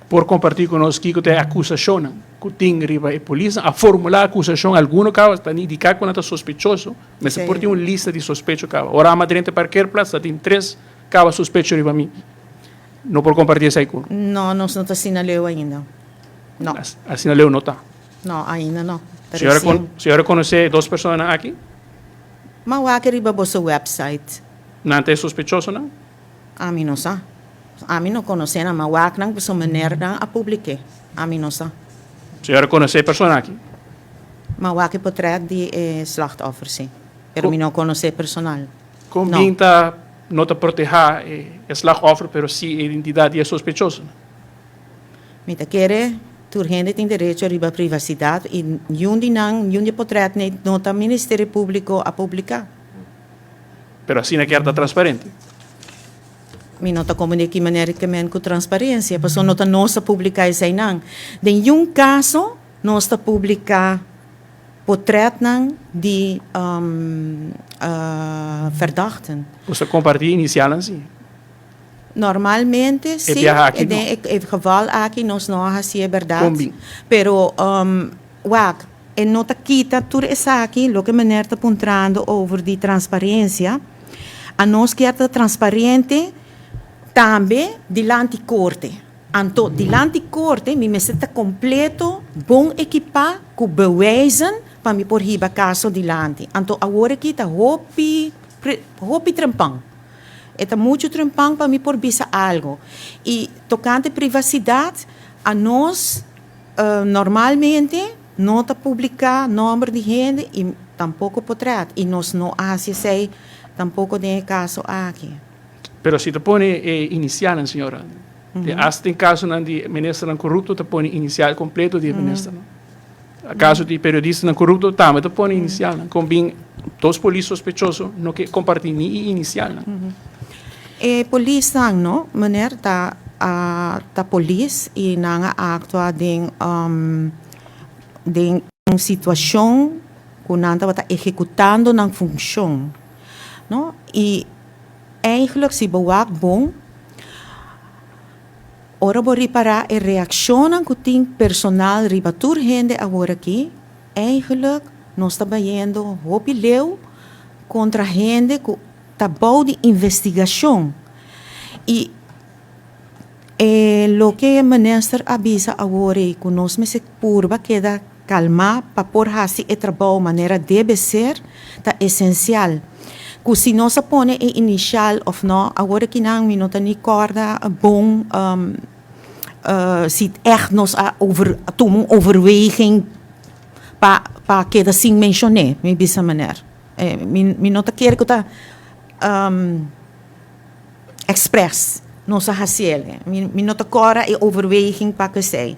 Por kompartí ku nos kiko ta e akusashonnan ku tin riba e polisnan? A formulá akusashon alguno kaba? Ta indiká ku nan ta sospechoso? Mester por tin un lista di sospecho kaba. Ora ama drenta e parkeerplaats ta tin tres kaba sospecho riba mi. No por kompartí esei ku. No, nos no ta asina leu ainda. No. Asina leu no ta? No, ainda no. Ta Señora resien. Señora konosé e dos personanan aki? M'a wak riba boso website. Nan ta e sospechosonan? Ami no sa. Ami no konosé nan, ma wak nan pasobra meneer nan a publik'é. Ami no sa. Señora konosé e persona aki? Ma wak e potret di e slachtoffer, sí. Pero mi no konosé personal. Kon No. bin ta no ta protehá e slachtoffer pero sí e identidat di e sospechosonan? Mi ta kere tur hende tin derecho riba privasidat i niun di nan, niun di e potretnan no ta Ministerio Públiko a publiká. Pero asina kier ta transparente. Mi no ta komprende ki manera ke men ku transparensia, pasobra no ta nos ta publiká eseinan. Den yun kaso nos ta publiká potretnan di verdachten. Nos ta kompartí inisialnan si. Normalmente E si, biaha aki no. den e geval aki nos no a hasi e bèrdat. Kon bin? Pero wak, e no ta kita tur esaki, loke meneer ta puntrando over di transparencia, anos kier ta transparente tambe dilanti corte. Anto dilanti corte mi mester ta completo, bon ekipa cu bewijzen pa mi por hiba caso dilanti. Anto awor aki ta hopi, hopi trempan. E ta muchu trempan pa mi por bisa algo. Y tocante privacidad, anos normalmente no ta publica nomber di hende y tampoco potret. Y nos no a haci esey tampoco den e caso aki. Pero si ta pone e inicialnan, señora. Hasta den casonan di ministernan corupto ta pone inicial completo di e ministernan. Caso di periodistanan corupto tambe ta pone inicialnan. Con bin dos polis sospechoso no ke comparti ni e inicialnan. E polisnan no, meneer, ta ta polis y nan a actua den den un situacion cu nan tabata ejecutando nan funcion, no. Y eigenlijk si bo wak bon, Ora bo ripará e reakshonnan ku tin personal riba tur hende aworakí, eigenlik nos ta bayendo hopi leu kontra hende ku ta bou di investigashon. I e loke minister a bisa awor ei ku nos mester purba keda kalmá pa por hasi e trabou manera debe ser, ta esensial. Ku si nos a pone e inishal òf nò, awor akinan mi no ta ni kòrda bon si ègt nos a over tuma un overweging pa pa keda sin menshon'é, mi bisa meneer. Mi mi no ta kere ku ta èksprès nos a hasiel. Mi mi no ta kòrda e overweging pa ku esei.